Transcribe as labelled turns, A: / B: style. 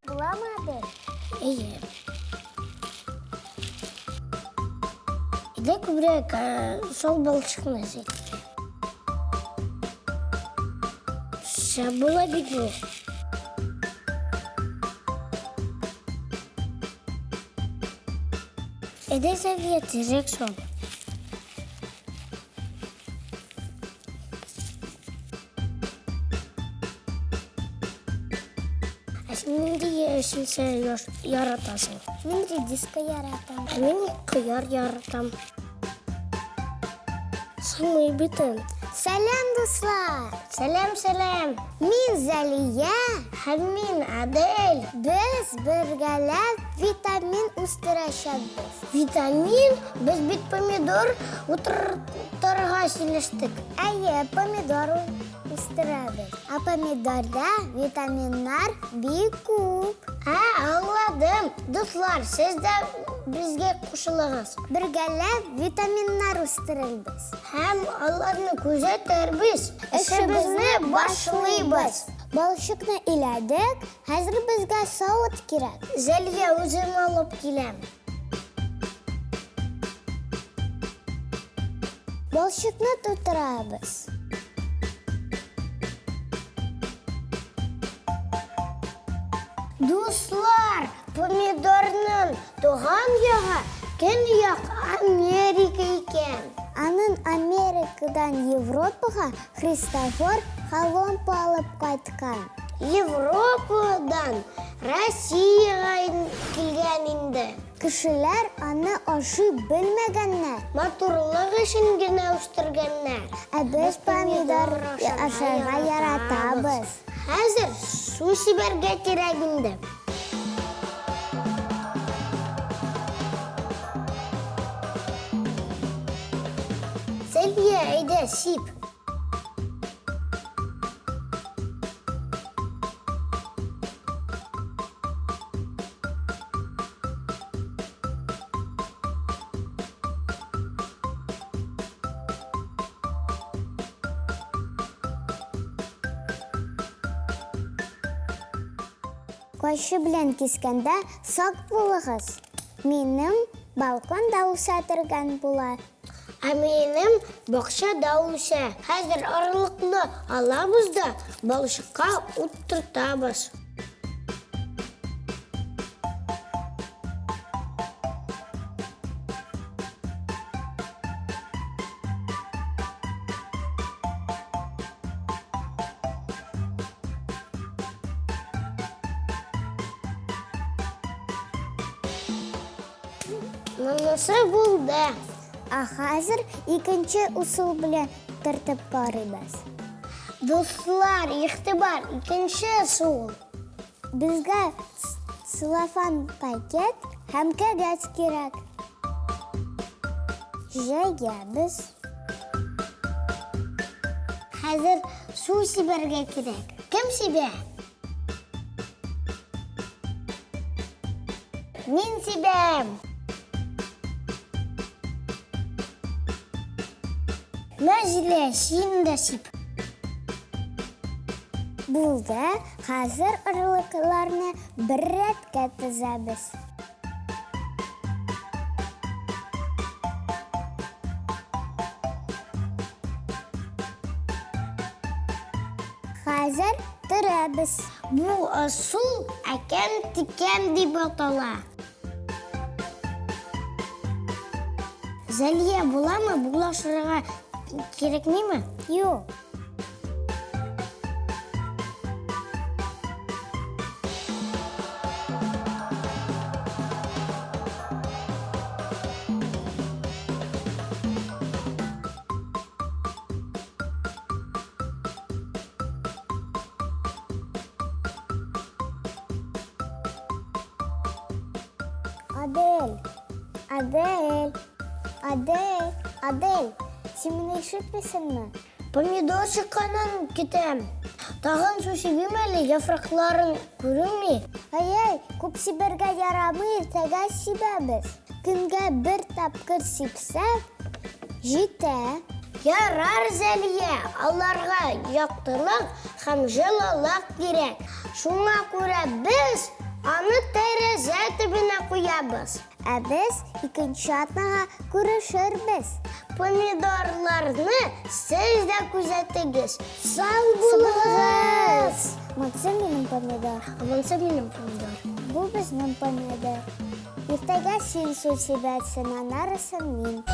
A: Буламы, Адель?
B: Әйе. Өйдә күбрәк шул балчыкны әзерлим. Шәп була бит бу. Әйдә, Сәвия, тизрәк сал. Ә син нинди яшелчә яратасың?
A: Мин редиска яратам.
B: Ә мин кыяр яратам. Сыймый бөтен.
A: Сәлам, дуслар!
B: Сәлам, сәлам!
A: Мин Зәлия.
B: Һәм мин Адель.
A: Без бергәләп витамин үстерәчәкбез.
B: Витамин? Без бит помидор утыртырга сөйләштек.
A: Әйе, помидор үстерәбез. Ә помидорда витаминнар бик күп.
B: Ә, аңладым. Дуслар, сез дә безгә кушылыгыз.
A: Бергәләп витаминнар үстерербез.
B: Һәм аларны күзәтербез. Эшебезне башлыйбыз.
A: Балчыкны иләдек, хәзер безгә савыт кирәк.
B: Зәлия, үзем алып киләм.
A: Балчыкны тутырабыз.
B: Дуслар, помидорның туган ягы Көньяк Америка икән.
A: Аның Америкадан Европага Христофор Колумб алып кайткан.
B: Европадан Россиягә килгән инде.
A: Кешеләр аны ашый белмәгәннәр.
B: Матурлык өчен генә үстергәннәр.
A: Ә без помидор ашарга яратабыз.
B: Хәзер су сибәргә кирәк инде. Сәлия, әйдә, сип.
A: Кайчы белән кискәндә сак булыгыз. Минем балконда үсә торган була.
B: Ә минем бакчада үсә. Хәзер орлыкны алабыз да балчыкка утыртабыз. Монысы булды.
A: Ә хәзер икенче ысул белән тертеп карыйбыз.
B: Дуслар, игътибар, икенче ысул.
A: Безгә целлофан пакет һәм кәгазь кирәк. Җәябез.
B: Хәзер су сибәргә кирәк. Кем сибә? Мин сибәм. Нәзилә, син дә сип.
A: Булды, хәзер орлыкларны бер рәткә тезәбез. Хәзер төрәбез.
B: Бу ысул әкәм-тикәм дип атала. Зәлия буламы? Булашырга кирәкмиме?
A: Юк. Адель, Адель, Адель, Адель, син мине ишетмисеңме?
B: Помидор чыкканын көтәм. Тагын су сибим әле, яфракларын күренми.
A: Ай-яй, күп сибәргә ярамый, иртәгә сибәбез. Көнгә бер тапкыр сипсәк, җитә.
B: Ярар, Зәлия, аларга яктылык һәм җылылык кирәк. Шуңа күрә без аны тәрәзә төбенә куябыз.
A: Ә без икенче атнага күрешербез.
B: Помидорларны сез дә күзәтегез. Сау булыгыз!
A: Монсы минем помидор.
B: Ә монсы минем помидор.
A: Бу безнең помидор. Иртәгә син су сибәрсең, анарысын мин.